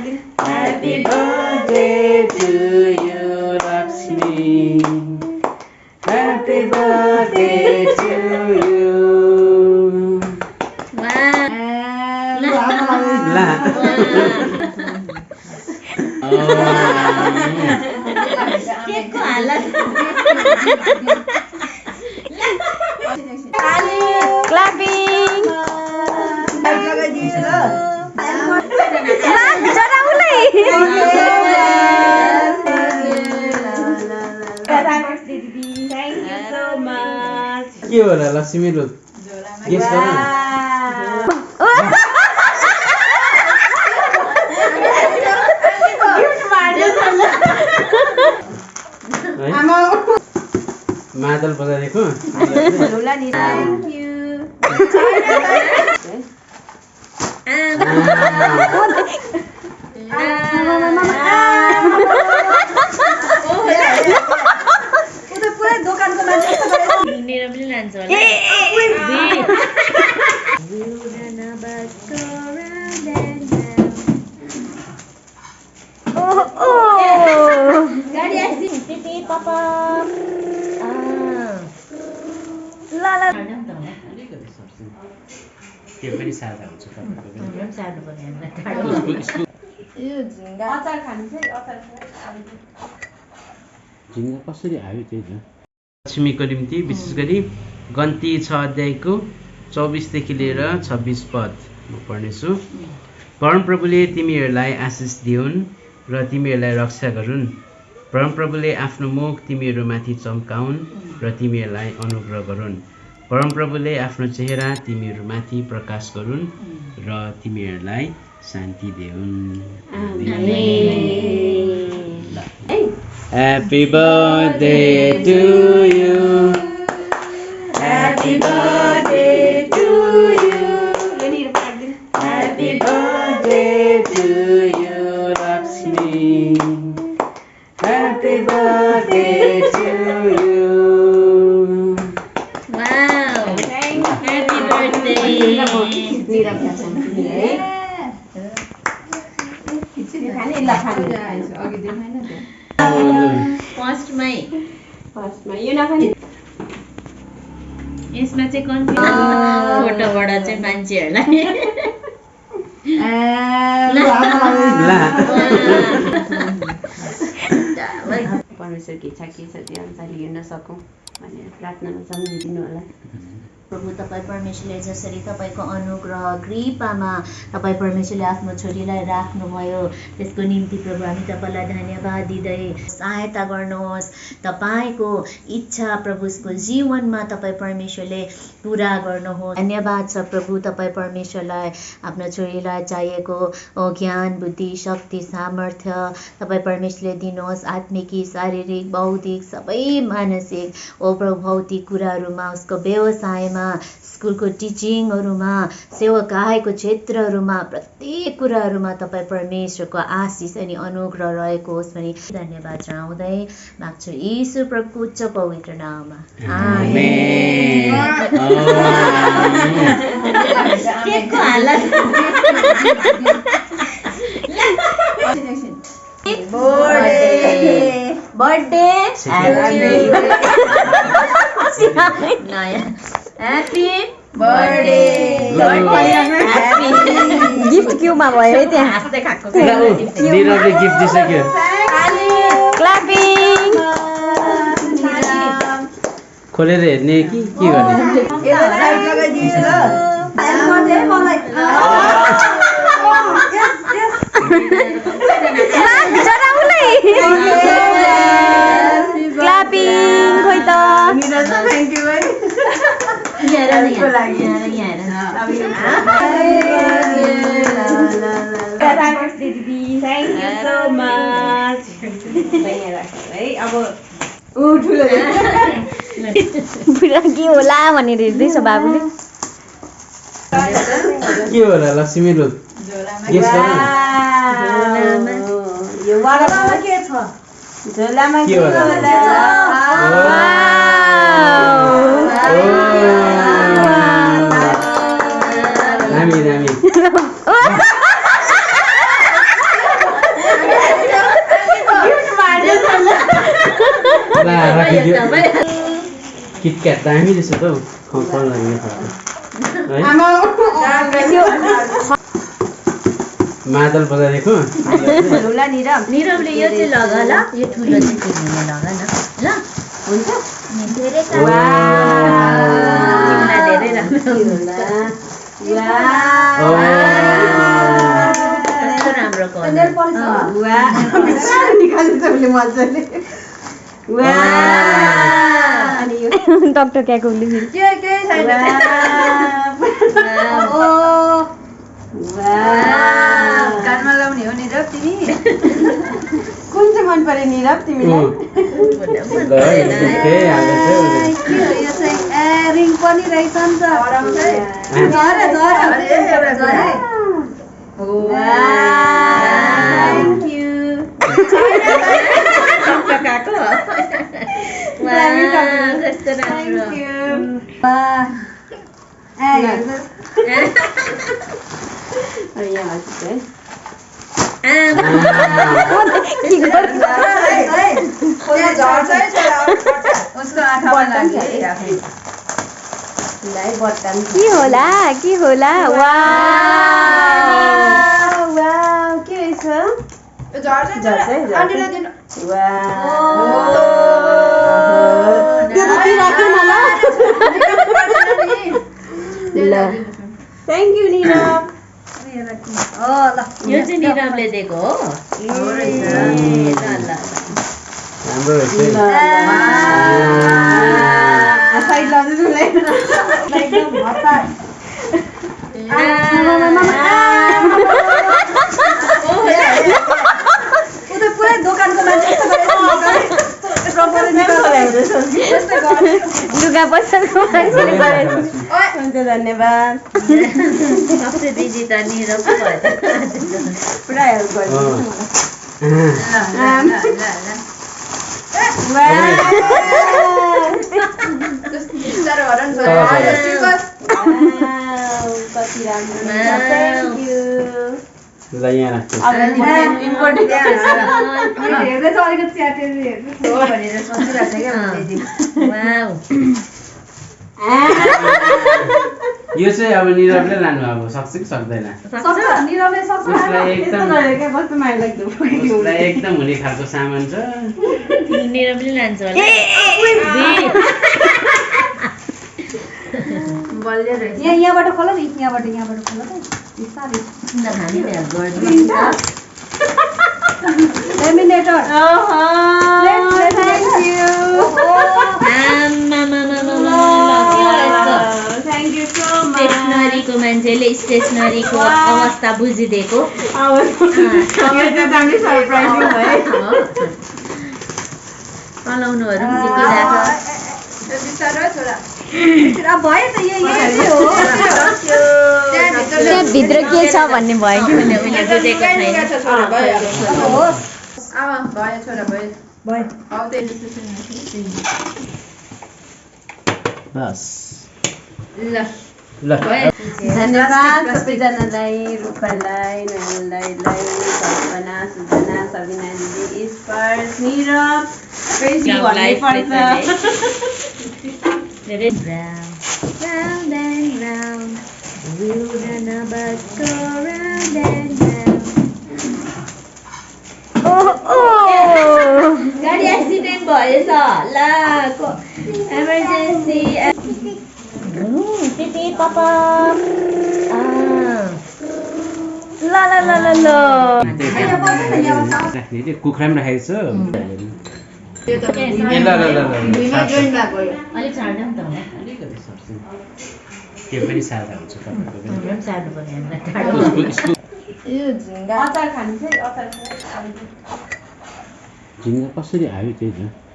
Happy birthday to you, Lakshmi. Happy birthday to you. La. Clapping. Thank you so much. के होला लक्ष्मी लो guess गर्नु मादल बजाएको Thank you. त्यो पनि सादा हुन्छ झिङ्गा कसरी आयो त्यही त लक्ष्मीको निम्ति विशेष गरी गन्ती 6 अध्यायको 24 देखि लिएर 26 पद म पढ्नेछु। परमप्रभुले तिमीहरूलाई आशिष दिउन् र तिमीहरूलाई रक्षा गरून्। परमप्रभुले आफ्नो मुख तिमीहरूमाथि चम्काउन् र तिमीहरूलाई अनुग्रह गरून्। परमप्रभुले आफ्नो चेहरा तिमीहरूमाथि प्रकाश गरून् र तिमीहरूलाई शान्ति देऊन्। Happy birthday to you. Happy birthday to you. Happy birthday to you, Lakshmi. Happy birthday to you. Wow. Happy birthday. फर्स्टमै यो नखाने यसमा चाहिँ कन्फ्युजन फोटोबाट चाहिँ मान्छेहरूलाई परमेश्वरको इच्छा के छ त्यो अनुसार हिँड्न सकौँ भनेर प्रार्थनामा सम्झिदिनु होला। प्रभु तपाईँ परमेश्वरले जसरी तपाईँको अनुग्रह कृपामा तपाईँ परमेश्वरले आफ्नो छोरीलाई राख्नुभयो त्यसको निम्ति प्रभु हामी तपाईँलाई धन्यवाद दिँदै सहायता गर्नुहोस्। तपाईँको इच्छा प्रभुको जीवनमा तपाईँ परमेश्वरले पुरा गर्नुहोस्। धन्यवाद छ प्रभु तपाईँ परमेश्वरलाई आफ्नो छोरीलाई चाहिएको ज्ञान बुद्धि शक्ति सामर्थ्य तपाईँ परमेश्वरले दिनुहोस्। आत्मिक शारीरिक बौद्धिक सबै मानसिक ओ प्रभु भौतिक कुराहरूमा उसको व्यवसायमा स्कुलको टिचिङहरूमा सेवाकायको क्षेत्रहरूमा प्रत्येक कुराहरूमा तपाईँ परमेश्वरको आशिष अनि अनुग्रह रहेको होस् भनी धन्यवाद जनाउँदै माग्छु यीशु प्रभुको उच्च पवित्र नाममा आमेन। केकको हालत बर्थडे ह्याप्पी बर्थडे गिफ्ट क्यूमा भयो है त्यहाँ हाँस्दै खाएको निरवले गिफ्ट दिइसक्यो। क्ल्यापिङ खोलेर हेर्ने कि के गर्ने क्ल्यापिङ खोइ त थ्याङ्क यू है Thank you so much. है अब ठुलो बुढा के होला भनेर हेर्दैछ बाबुले। के होला लक्ष्मी लो गेस गर्नु यो वालामा के छ झोलामा के होला दामी दामी ला राखिदियो किटक्याट दामी रहेछ त हौ फल लाग्ने खालको है मादल बजारेको निरवले यो चाहिँ लगा ल यो ठुलो चाहिँ किन्ने लगा न ल हुन्छ धेरै राम्रो राम्रो डक्टर क्या कोहली कानमा लाउने हो नि र तिमी कुन चाहिँ मन पर्यो निरव तिमीलाई रिङ पनि रहेछ नि त के होला के होला वाउ के छ थ्याङ्क यू निरव यो चाहिँ निरवले दिएको हो राम्रो रहेछ साइड लाउँदै पुरै दोकानको मान्छे लुगा पसलको मान्छेले गरेको हुन्छ धन्यवाद सबसे बिजी त निरव भयो त पुरा हेल्प कति राम्रो थ्याङ्क यू ल यहाँ राख्छु यो चाहिँ अब निरवले लानु अब सक्छ कि सक्दैन उसलाई एकदम हुने खालको सामान छ निरवले लान्छ होला यहाँबाट खोल नि यहाँबाट खोल त हामी त्यहाँ गर्दिन्छ laminator thank you thank you so much स्टेसनरीको मान्छेले स्टेसनरीको अवस्था बुझिदिएको सरप्राइजिङ भयो चलाउनुहरू पनि सिकिरहेको भयो त यही हो भित्र के छ भन्ने भयो कि उहिले बुझेको छैन बस ल ल धन्यवाद सबैजनालाई रूपालाई नयनलाई कल्पना सुजना सबिना दिदी स्पर्श निरव भन्नै पर्छ Round and round, we'll run a bus go round and round. गाडी एक्सिडेन्ट भएछ ल एमर्जेन्सी पिपी पापा ल ल ल ल ल राख्ने कुखुरा पनि राखेको छ अलिक छाड्दा पनि त होला अलिकति सक्छ त्यो पनि सादा हुन्छ तपाईँको पनि हाम्रो पनि सार्नु पर्ने हामीलाई यो झिङ्गा अचार खानु चाहिँ अचार झिङ्गा कसरी आयो त्यही त